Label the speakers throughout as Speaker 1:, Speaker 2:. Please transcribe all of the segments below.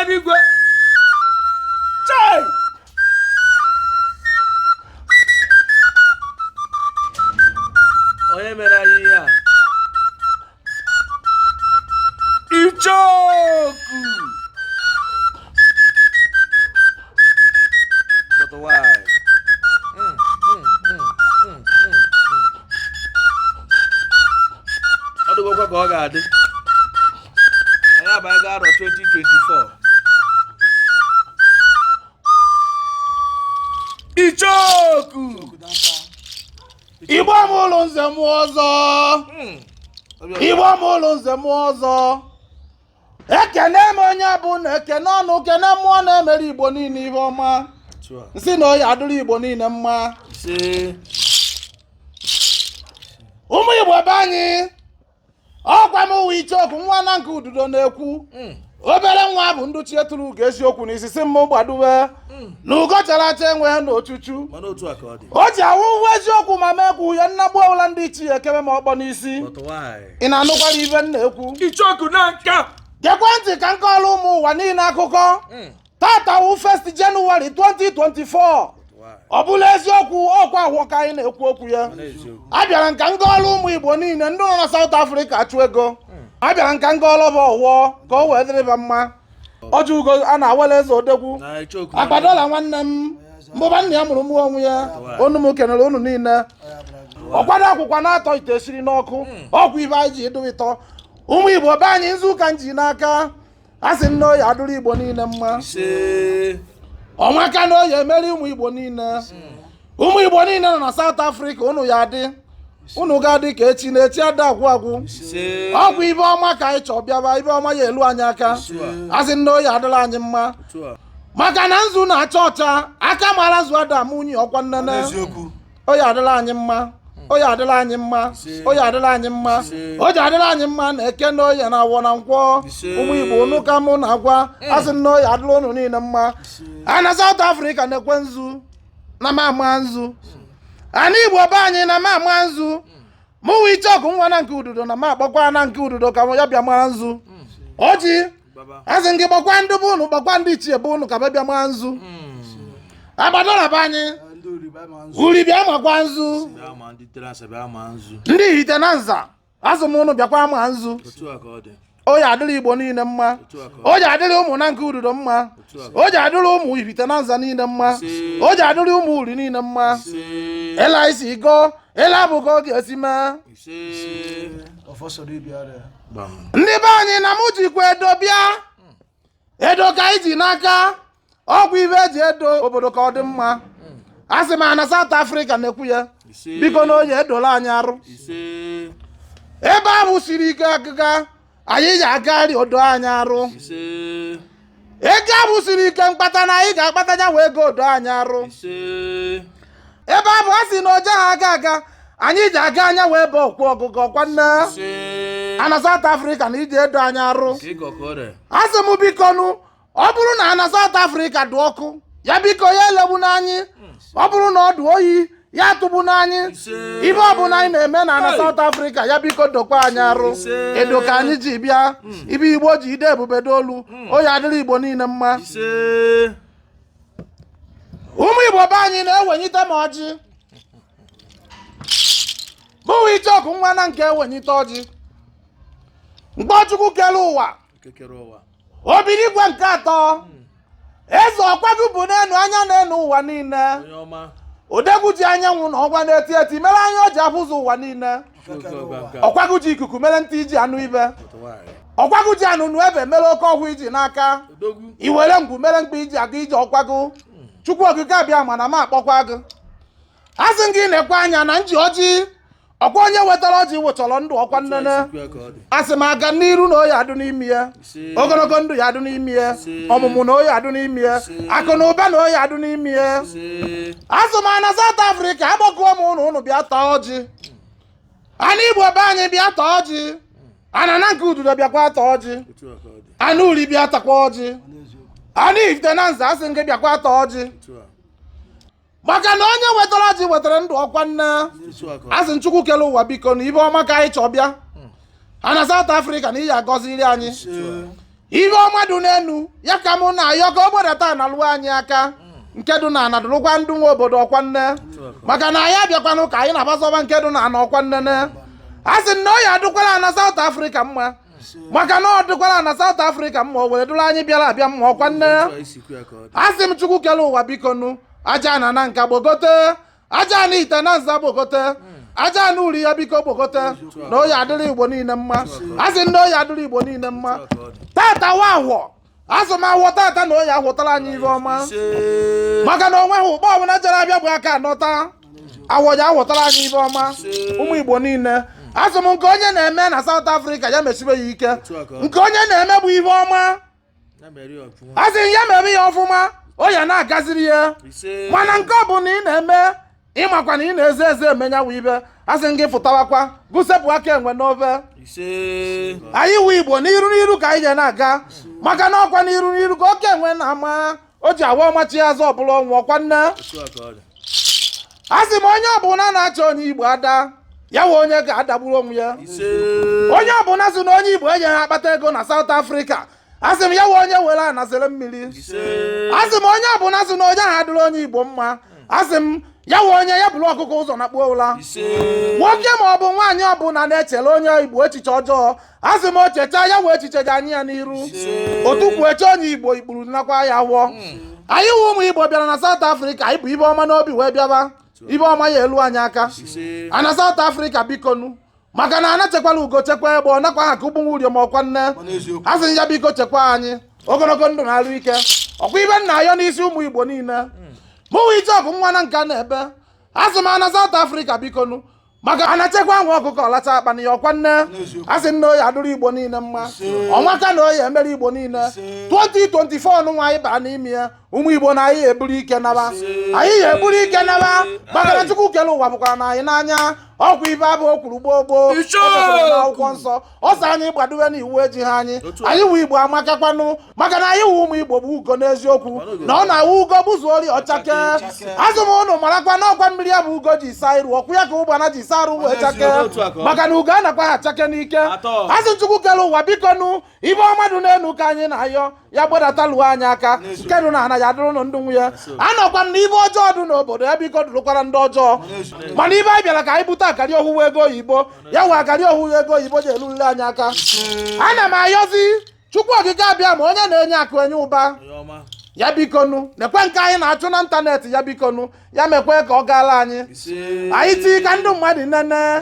Speaker 1: Eluigwe. Chai! Onye mere anyị ihe a? Ichoku! But why? Ọ dịgokwa ka ọ ga-adị. Anyị abago arọ 2024. Ichoku!
Speaker 2: Igbo mụlụ nze mụọ ọzọ. Igbo mụlụ nze mụọ ọzọ. Ekene m onye bụ na ekene ọnụ kene mmụọ na-emere Igbo niile ihe ọma. M sị na ọ ya-adịrị Igbo niile mma. Ụmụ Igbo be anyị, ọkwa m wụ Ichoku nwa na nke ududo na-ekwu. Obere nwa bụ ndị chie tụrụ ugo eziokwu n'isi sị m gbadowe na ugo chara acha enweghị na ochuchu.
Speaker 1: Mana otu a ka ọ dị.
Speaker 2: O ji awụ uwe eziokwu ma mee ka uhe nnagbu ọbụla ndị ichie ekebe m ọkpọ n'isi.
Speaker 1: But why?
Speaker 2: Ị na-anụkwara ibe m na-ekwu?
Speaker 1: Ichoku na nka!
Speaker 2: Gekwe ntị ka m kọọrọ ụmụ ụwa niile akụkọ. Tata wụ 1st January 2024. Ọ bụla eziokwu, ọkwa ahụ ka anyị na-ekwu okwu ya. Abịara m ka m gọọlụ ụmụ Igbo niile ndị nọ na South Africa achụ ego. Abịara m ka m gọọlụ ba ọwọ ka o wee dịrị ba mma. Ọjọ ugo a na-awele eze odegwu akpadola nwanne m mbụba nna ya mụrụ mụ onwe ya onu m kenere unu niile. Ọkwado akwụkwọ na-atọ ite siri n'ọkụ ọkwa ibe anyị ji edo ịtọ ụmụ Igbo be anyị nzu ka m ji n'aka. A sị m na ọ ya-adịrị Igbo niile mma. Ọnwa ka na ọ ya-emeri ụmụ Igbo niile. Ụmụ Igbo niile nọ na South Africa, unu ya adị, unu ga-adị ka echi na echi ada agwụ agwụ. Ọkwa ibe ọma ka anyị chọọ bịaba, ibe ọma ya elu anyị aka. A sị na ọ ya-adịrị anyị mma maka na nzu na-acha ọcha, aka mara nzu ada ama unyi ọkwa nnene. Ọ ya-adịrị anyị mma, ọ ya-adịrị anyị mma, ọ ya-adịrị anyị mma, o ji adịrị anyị mma na eke na oye na awọ na nkwọ. Ụmụ Igbo, unu ka mụ na-agwa, a sị na ọ ya-adịrị unu niile mma. A na South Africa na-ekwe nzu na m ama nzu. Ana Igbo be anyị na m ama nzu. Mụ wụ Ichoku nwa na nke ududo na m akpọkwa na nke ududo ka ya bịa mara nzu. Oji asị gị gbakwa ndị bụ unu, gbakwa ndị ichie bụ unu ka ba bịa mara nzu. Agbadola be anyị uri bịa makwa nzu. Ndị ihite na nza asị m unu bịakwa ma nzu. O ya adịrị Igbo niile mma, o ji adịrị ụmụ na nke ududo mma, o ji adịrị ụmụ ihite na nza niile mma, o ji adịrị ụmụ uri niile mma. Ela isi go ela bụ ka ọ ga-esi mee. Ndị be anyị na mụ jikwa edo bịa, edo ka anyị ji n'aka, ọgwụ ibe eji edo obodo ka ọ dị mma. A sị m na South Africa na-ekwu ya, biko na onye edola anyị arụ ebe ahụ siri ike akụka anyị ga-agagharị odo anyị arụ. Ego ahụ siri ike mkpata na anyị ga-akpata ya wee ego odo anyị arụ. Ebe ahụ a sị na oje ha aga aga anyị ji aga anya wee bụ ọkwụ ọgụgụ ọkwa nne ana South Africa na iji edo anyị arụ. A sị m bikonu, ọ bụrụ na ana South Africa dị ọkụ, ya biko ya elegbu n'anyị. Ọ bụrụ na ọ dị oyi, ya atụgbu n'anyị. Ibe ọbụla anyị na-eme na ana South Africa, ya biko dokwa anyị arụ. Edo ka anyị ji bịa, ibe Igbo ji ide ebube dolu, o ya adịrị Igbo niile mma. Ụmụ Igbo be anyị na-ewenyite m ọjị, mụnwa Ichoku nwa na nke ewenyite ọjị. Mkpọchukwu kere ụwa, obirigwe nke atọ, eze ọkwago bụ n'enu anya na-enu ụwa niile, odegwu ji anyanwụ na ọnwa na-eti eti mere anya o ji abụzụ ụwa niile, ọkwago ji ikuku mere ntị iji anụ ibe, ọkwago ji anụnụ ebe mere oke ọhụụ iji n'aka, iwere ngwu mere mkpa iji aga ije ọkwago. Chukwu okike abịa mana m akpọkwa gị, asị gị na-ekwe anya na nji ọjị ọkwa onye wetara ọjị wetara ndụ ọkwa nnene. Asị m aga n'iru na oyi adụ n'ime ya, ogologo ndụ ya adụ n'ime ya, ọmụmụ na oyi adụ n'ime ya, akụ na ụba na oyi adụ n'ime ya. Asị m na South Africa agbakọọ m ụnụ, ụnụ bịa taa ọjị. Ana Igbo be anyị bịa taa ọjị, ana na nke ududo bịakwa taa ọjị, ana uri bịa takwa ọjị, ana ifite na nza asị gị bịakwa taa ọjị, maka na onye wetara ọjị wetara ndụ ọkwa nne. Asị Chukwu kele ụwa biko na ibe ọma ka anyị chọọ bịa ana South Africa na iyi agọziri anyị, Ihe ọma dị n'enu ya ka mụ na-ayọ ka o gbedata na lụọ anyị aka. Nke dị na ana dụrụkwa ndụ nwe obodo ọkwa nne, maka na anyị abịakwanụ ka anyị na-agbazọba nke dị na ana ọkwa nnene. A sị na ọ ya adịkwara na South Africa mma, maka na ọ dịkwara na South Africa mma, o were dụrụ anyị bịara abịa mma ọkwa nne. A sị m Chukwu kele ụwa, biko nu, aja na na nka gbogote, aja na ite na nza gbogote, aja na uri ya biko gbogote, na oyi adịrị Igbo niile mma. A sị na oyi adịrị Igbo niile mma. Tata wa ahwọ, azụ m awọ tata na oyi ahụtara anyị ihe ọma, maka na onwe ha ụkpọ ọbụla jere abịa bụ aka anọta awọ ya ahụtara anyị ihe ọma. Ụmụ Igbo niile, azụ m nke onye na-eme na South Africa ya mesibe ya ike. Nke onye na-eme bụ ihe ọma, a sị ya mere ya ọfụma, o ya na-agaziri ya. Mana nke ọ bụ na ị na-eme, ịmakwa na ị na-eze eze emenyawa ibe, a sị gị fụtawakwa gụsepụ aka enwe n'ofe. Anyị wụ Igbo, n'iru n'iru ka anyị ga na-aga, maka na ọkwa n'iru n'iru ka oke enwe na-ama o ji awa ọmachi azụ ọbụla ọnwụ ọkwa nne. A sị m onye ọbụla na-achọ onye Igbo ada ya wee onye ga-adagburu onwe ya. Onye ọbụla sị na onye Igbo enyeghị akpata ego na South Africa, a sị m ya wee onye were anazere mmiri. A sị m onye ọbụla sị na onye ahụ adịrị onye Igbo mma, a sị m ya wee onye ya bụrụ ọkụkọ ụzọ na kpuo ụla. Nwoke ma ọ bụ nwaanyị ọbụla na-echere onye Igbo echiche ọjọọ, a sị m o checha ya wee echiche ji anyị ya n'iru otukwu eche onye Igbo ikpuru nakwa ya wụọ. Anyị wụ ụmụ Igbo bịara na South Africa, anyị bụ ibe ọma n'obi wee bịaba, ibe ọma ya elu anyị aka ana South Africa, bikonu, maka na ana chekwala ugo chekwa egbe ọ nakwa ha ka ụgbụ uriom ọkwa nne. A sị ya biko chekwa anyị ogologo ndụ na arụ ike, ọkwa ibe nna ayọ n'isi ụmụ Igbo niile. Mụnwa Icheọkụ nwa na nka na ebe asị m ana South Africa bikonu, maka ana chekwa nwa ọkụkọ ọlacha akpa na ya ọkwa nne. A sị nna oyi adụrụ Igbo niile mma, ọnwa ka na oyi emere Igbo niile. 2024 nwa anyị baa n'ime ya, ụmụ Igbo na anyị eburu ike naba, anyị ya eburu ike naba, maka na Chukwu kere ụwa bụkwara na anyị n'anya. Ọkwa ibe abụ o kwuru gboo gboo, o debere n'akwụkwọ nsọ, ọ sị anyị gbadowe n'iwu ejighị anyị. Anyị wụ Igbo amakakwanụ, maka na anyị wụ ụmụ Igbo bụ ugo n'eziokwu, na ọ na-awụ ugo gbuzuori ọchake. Azụ m ụnụ marakwa na ọkwa mmiri ya bụ ugo ji saa iru ọkwụ ya ka ụgbana ji saa arụ wee chake, maka na ugo anakwa ha achake n'ike. Azụ Chukwu kere ụwa, biko nụ, ibe ọma dị n'elu ka anyị na-ayọ ya gbadata lụọ anyị aka. Nke dị na ana ya dụrụ ndụ nwunye anọkwa m na ibe ọjọọ dị n'obodo ya biko dụrụkwara ndị ọjọọ. Mana ibe anyị bịara ka anyị bute akari owuwe ego oyibo, ya wee akari owuwe ego oyibo ji elurule anyị aka. Ana m ayọzi Chukwu Okike abịa ma onye na-enye akụ enye ụba ya bikonu, nekwe nke anyị na-achụ na ịntanetị ya bikonu, ya mekwe ka ọ gaala anyị. Anyị tii ka ndị mmadụ nene,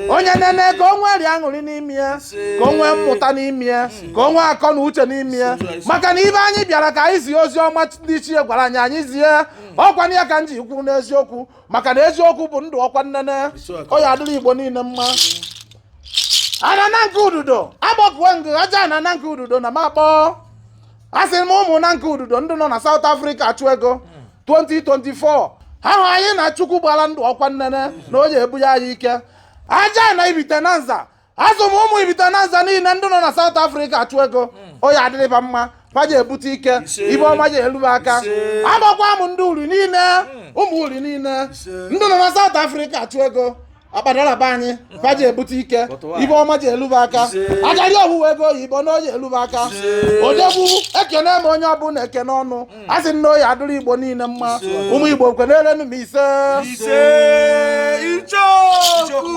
Speaker 2: onye nene ka o nwee ri aṅụrị n'ime ya, ka o nwee mmụta n'ime ya, ka o nwee akọ na uche n'ime ya, maka na ibe anyị bịara ka anyị zie ozi ọma ndị ichie gwara anyị, anyị zie ọkwa ya ka m ji kwuru n'eziokwu, maka na eziokwu bụ ndụ ọkwa nnene. Ọ ya adịrị Igbo niile mma. Anana nke ududo agbọkuo ngụ aja anana nke ududo na m akpọ. Asị m ụmụ na nke ududo ndị nọ na South Africa achụ ego 2024 ha hụ anyị na Chukwu gbara ndụ ọkwa nnene na onye ebunye anyị ike aja na ibite na nza. Azụ m ụmụ ibite na nza niile ndị nọ na South Africa achụ ego, oya adịrịba mma, fa ji ebute ike, ibe ọma ji erube aka. Agbakwa m ndị uri niile, ụmụ uri niile ndị nọ na South Africa achụ ego akpadalaba anyị, fa ji ebute ike, ibe ọma ji elube aka, agari owuwe ego oyibo na oyi elube aka. Odegwu ekene m onye ọbụla ekene ọnụ, a sị na oyi adịrị Igbo niile mma. Ụmụ Igbo kwenerenu m ise.
Speaker 1: Ise, Icheoku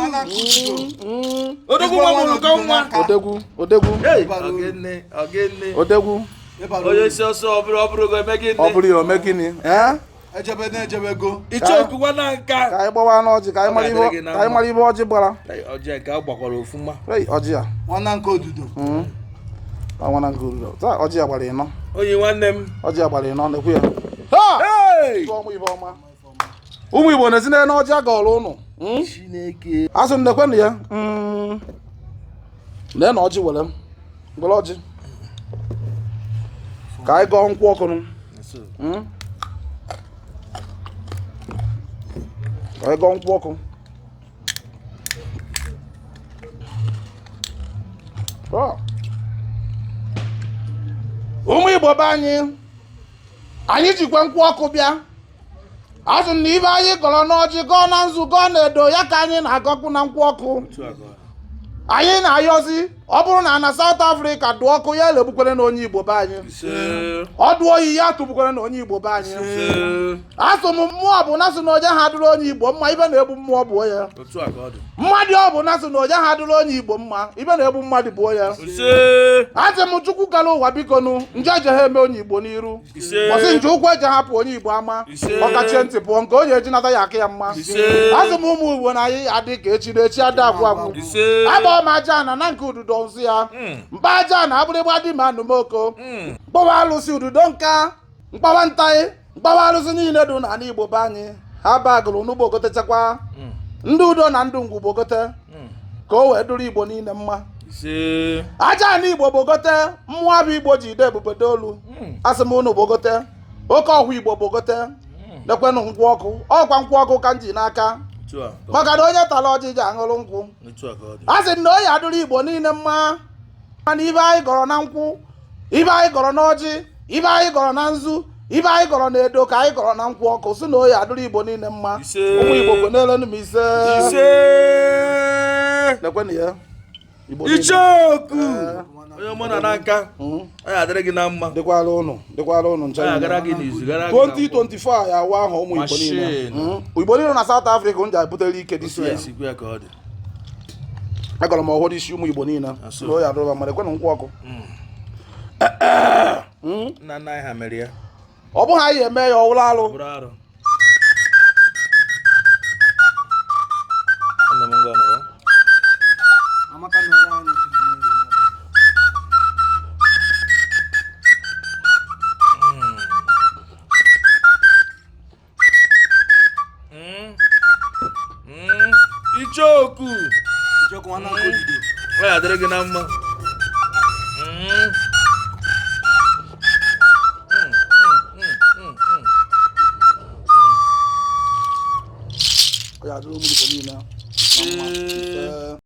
Speaker 1: odogwu nwa mụrụ ụkọ nwa.
Speaker 2: Odegwu, odegwu.
Speaker 1: Ogene ogene.
Speaker 2: Odegwu.
Speaker 1: Onye isi ọsọ ọ bụrụ ọ bụrụ eme gịnị?
Speaker 2: Ọ bụrụ ya ome gịnị? Ee.
Speaker 3: Ejebe na-ejebego.
Speaker 1: Icheoku nwa na nka.
Speaker 2: Ka anyị gbawa n'ọjị ka anyị mara ibe, ka anyị mara ibe ọjị gbara.
Speaker 1: Ọjị nke a gbakwara ofuma.
Speaker 2: Ei, ọjị a.
Speaker 3: Nwanna nke odudo.
Speaker 2: Nwana nke odudo taa ọjị a gbara ịnọ.
Speaker 1: Onye nwanne m.
Speaker 2: Ọjị a gbara ịnọ, na-ekwu ya. Ha!
Speaker 1: Hey!
Speaker 2: Ibe ọma, ibe ọma. Ụmụ Igbo na-esi n'elu ọjị agọrọ ụnụ.
Speaker 1: Chineke.
Speaker 2: Asụ m nekwenụ ya. Lee na ọjị were m were ọjị ka anyị gọọ nkwụ ọkụ nụ. Ka anyị gọọ nkwụ ọkụ. Ụmụ Igbo be anyị, anyị jikwa nkwụ ọkụ bịa. Azụ na ibe anyị gọrọ n'ọjị, gọọ na nzu, gọọ na edo ya ka anyị na-agọkwu na nkwụ ọkụ. Anyị na-ayọzi Ọ bụrụ na na South Africa dụọ ọkụ, ya elegbukwere na onye Igbo be anyị.
Speaker 1: Ise.
Speaker 2: Ọ dụọ oyi, ya tụgbukwere na onye Igbo be anyị.
Speaker 1: Ise.
Speaker 2: Asụ m mmụọ bụ na sị na onye ha dụrụ onye Igbo mma, ibe na-egbu mmụọ bụ ya.
Speaker 1: Otu a ka ọ dị.
Speaker 2: Mmadụ ọ bụ na sị na onye ha dụrụ onye Igbo mma, ibe na-egbu mmadụ bụ ya.
Speaker 1: Ise.
Speaker 2: Asị m Chukwu kara ụwa, biko nụ, nje eje ha eme onye Igbo n'iru.
Speaker 1: Ise.
Speaker 2: Kwụsị nje ụkwụ eje hapụ onye Igbo ama.
Speaker 1: Ise.
Speaker 2: Ọkachie ntị pụọ nke onye eji nata ya aka ya mma.
Speaker 1: Ise.
Speaker 2: Asị m ụmụ Igbo na anyị adị ka echi na echi ada agwụ agwụ.
Speaker 1: Ise.
Speaker 2: Agba m aja na na nke ududo nsị ya, mkpa aja na abụrịgba dị ma anụmoko, mkpọwa alụsị ududo nka, mkpawa ntaị, mkpawa alụsị niile dị n'ala Igbo be anyị. Ha bagụrụ n'ugbo gotechakwa ndị udo na ndụ ngwu bogote ka o wee dụrụ Igbo niile mma.
Speaker 1: Ise.
Speaker 2: Aja na Igbo bogote, mmụọ bụ Igbo ji ide ebube olu. Asị m unu bogote, oke ọhụ Igbo bogote, lekwenụ nkwụ ọkụ, ọkwa nkwụ ọkụ ka m ji n'aka.
Speaker 1: Otu a.
Speaker 2: Maka na onye tara ọjị ji aṅụrụ nkwụ.
Speaker 1: Otu a ka ọ dị.
Speaker 2: A sị na oyi adụrụ Igbo niile mma, mana ibe anyị gọrọ na nkwụ, ibe anyị gọrọ n'ọjị, ibe anyị gọrọ na nzu, ibe anyị gọrọ na edo ka anyị gọrọ na nkwụ ọkụ, sị na oyi adụrụ Igbo niile mma.
Speaker 1: Ise.
Speaker 2: Ụmụ Igbo kwenelenu m ise.
Speaker 1: Ise.
Speaker 2: Lekwenụ ya, Igbo niile.
Speaker 1: Icheoku. Onye ọma na na nka. Ọ ya adịrị gị na mma.
Speaker 2: Dịkwara ụnụ, dịkwara ụnụ ncha
Speaker 1: Ọ ya
Speaker 2: niile.
Speaker 1: agara gị n'izu, gara gị na
Speaker 2: 2024 ya awụ ahụ ụmụ Igbo niile.
Speaker 1: Machine.
Speaker 2: Igbo niile na South Africa nja ebutere ike dịsi
Speaker 1: Otu a
Speaker 2: ya.
Speaker 1: esi kwu ya ka ọ dị.
Speaker 2: Agọrọ m ọhụrụ isi ụmụ Igbo niile.
Speaker 1: Asụ.
Speaker 2: Na oyi adụrụba mmadụ, ekwenụ nkwụ ọkụ.
Speaker 1: Nna nna anyị ha mere ya.
Speaker 2: Ọ bụghị anyị eme ya ọwụrụ alụ.
Speaker 1: Bụrụ arụ. Nne m, ngwa nụ.
Speaker 3: Amaka mere anyị otu n'ime ebe.
Speaker 1: Icheoku.
Speaker 3: Icheoku nwanne aka odudo.
Speaker 1: Ọ ya adịrị gị na mma.
Speaker 2: Ọ ya adụrụ ụmụ Igbo niile na mma.
Speaker 1: Ise.
Speaker 2: Ise.